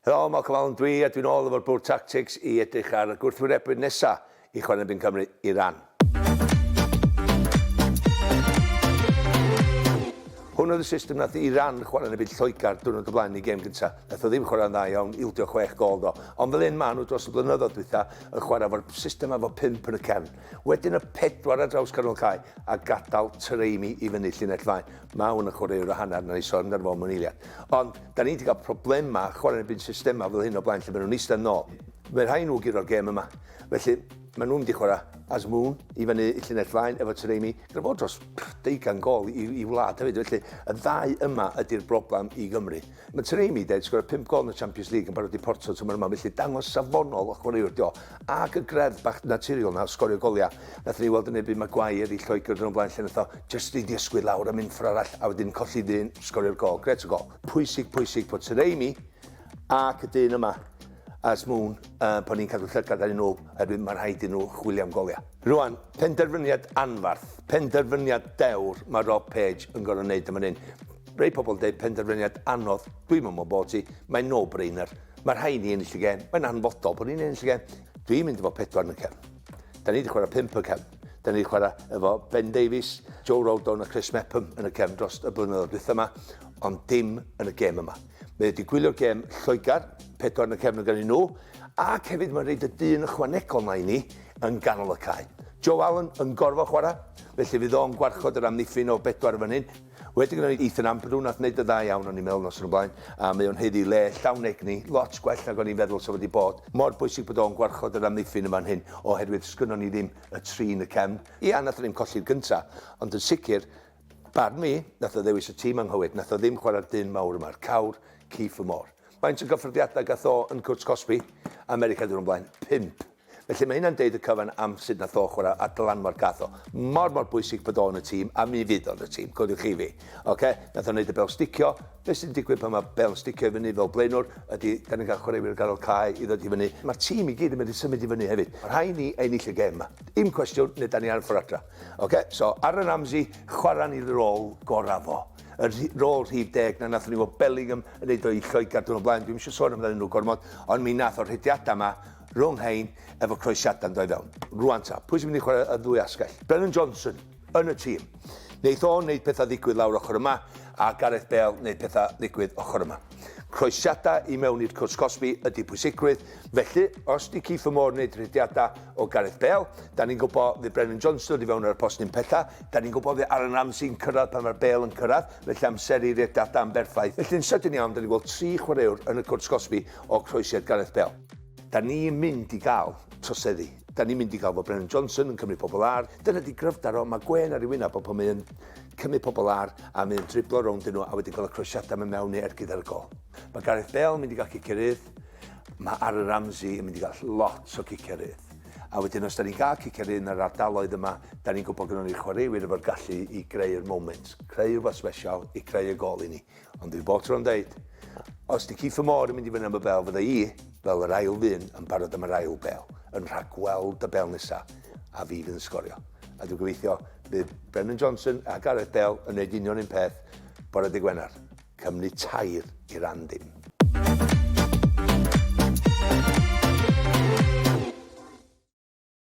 Helo, Malcolm Allen dwi, a dwi'n ôl efo'r Bwrdd Tactics i edrych ar y gwrthwynebwyr nesa i chwarae yn erbyn Cymru, Iran. Hwn oedd y system nath Iran chwarae yn erbyn Lloegr diwrnod o blaen i gêm gynta. Nath o ddim chwarae'n dda iawn, ildio chwech gol do. Ond fel un maen nhw dros y blynyddoedd dwytha yn chwarae efo'r system efo pump yn y cefn. Wedyn y pedwar ar draws canol cae a gadael Taremi i fyny llinell faen. Mae hwn yn chwaraewr o hanner, wnawn ni sôn amdano fo mewn eiliad. Ond, da ni wedi cael problemau chwarae yn erbyn systemau fel hyn o blaen lle maen nhw'n eistedd nôl. Mae rhaid nhw guro'r gêm yma. Felly, maen nhw'n mynd i chwarae Azmoun i fyny i llinell flaen efo Taremi. Gyda fod dros deugain gol i, i wlad hefyd. Felly, y ddau yma ydy'r broblem i Gymru. Mae Taremi dweud sgorio 5 gol yn y Champions League yn barod i Porto tymor yma, felly dangos safonol o chwaraewr dio. Ac y greddf bach naturiol na, sgorio goliau. Nath ni weld yn erbyn Maguire i Lloegr yn blaen lle nath o jyst i ddysgwydd lawr a mynd ffordd arall a wedyn colli ddyn, sgorio'r gol. Gret o gol. Pwysig, pwysig bod Taremi ac y dyn yma Azmoun, uh, pan ni'n cadw llygad arnyn nhw, oherwydd mae'n rhaid i nhw chwilio am goliau. Rwan, penderfyniad anfarth, penderfyniad dewr mae Rob Page yn gorfod wneud yma hyn. Rhai pobl yn dweud penderfyniad anodd, dwi'n meddwl bod ti, mae'n no-brainer. Mae rhaid ni ennill y gêm, mae'n hanfodol bod ni'n ennill y gêm. Dwi'n mynd efo pedwar yn y cefn. Da ni wedi chwarae pump y cefn. Da ni wedi chwarae efo Ben Davies, Joe Rodon a Chris Mepham yn y cefn dros y blynyddoedd dwytha yma, ond dim yn y gêm yma. Mae wedi gwylio'r gêm Lloegr, pedwar yn y cefn yn gynnu nhw, ac hefyd mae'n rhaid y dyn ychwanegol na i ni yn ganol y cae. Joe Allen yn gorfod chwarae, felly fydd o'n gwarchod yr amddiffyn o bedwar fan hyn. Wedyn gynnon ni Ethan Ampadu, nath wneud y dda iawn o'n i'n meddwl noson o blaen, a mae o'n haeddu le llawn egni, lot gwell nag o'n i'n feddwl sa wedi bod. Mor bwysig bod o'n gwarchod yr amddiffyn yn fan hyn, oherwydd sgynnon ni ddim y trin y cefn. Ia, nathon ni'm colli'r gynta, ond yn sicr, barn fi, nath o ddewis y tîm anghywir, nath o ddim chwarae'r dyn mawr yma'r cawr, Kieffer Moore. Faint o gyffyrddiadau gath o yn Cwrt Cosby? America diwrnod blaen, pump. Felly mae hynna'n deud y cyfan am sut nath o chwarae a dylanwad gath o. Mor mor bwysig bod o yn y tîm, a mi fydd o yn y tîm, coeliwch chi fi. Oce, nath o wneud y bel sticio. Be sy'n digwydd pan mae bel yn sticio i fyny fel blaenwr ydy, da ni'n cael chwaraewyr ganol cae i ddod i fyny. Mae'r tîm i gyd yn mynd i symud i fyny hefyd. Mae rhaid ni ennill y gêm yma. Dim cwestiwn, neu da ni ar y ffordd adra. Oce, so Aaron Ramsey, chwarae ni'r rôl gorau fo. Y rôl rhif deg na nathon ni weld Bellingham yn neud o i Lloegr diwrnod blaen. Dwi'm eisiau sôn amdanyn nhw gormod, ond mi nath o'r rhediadau yma rhwng hein efo croesiadau'n dod i fewn. Rwan ta, pwy sy'n mynd i chwarae y ddwy asgell? Brennan Johnson yn y tîm. Neith o wneud pethau ddigwydd lawr ochr yma, a Gareth Bale wneud pethau ddigwydd ochr yma. Croesiadau i mewn i'r cwrs cosbi ydy pwysigrwydd, felly os di Kieffer Moore wneud rhediadau o Gareth Bale, da ni'n gwybod fydd Brennan Johnson dod i fewn ar y postyn pella, da ni'n gwybod fydd Aaron Ramsey'n cyrraedd pan mae'r Bale yn cyrraedd, felly amseru rhediadau yn berffaith. Felly'n sydyn iawn, da ni'n gweld tri chwaraewr yn y cwrt cosbi o croesiad Gareth Bale. Da ni'n mynd i gael troseddu. Da ni'n mynd i gael fo Brennan Johnson yn cymryd pobl ar. Dyna di gryfder o, mae gwên ar ei wyneb o pan mae'n cymryd pobl ar a mae'n driblo rownd nhw a wedyn cael y croesiadau mewn mewn i ergyd ar y gol. Mae Gareth Bale yn mynd i gael ciciau rydd. Mae Aaron Ramsey yn mynd i gael lot o ciciau rydd. A wedyn os da ni'n gael ciciau rydd yn yr ardaloedd yma, da ni'n gwybod gynnon ni chwaraewyr efo'r gallu i greu'r moment, creu rhywbeth special i creu y gol i ni. Ond dwi bob tro'n deud, os di Kieffer Moore yn mynd i fyny am y bel, fydda i, fel yr ail ddyn, yn barod am yr ail bel, yn rhagweld y bel nesa, a fi fydd yn sgorio. A dwi'n gobeithio bydd Brennan Johnson a Gareth Bale yn gwneud union un peth bore dy Gwener. Cymru tair i ran dim.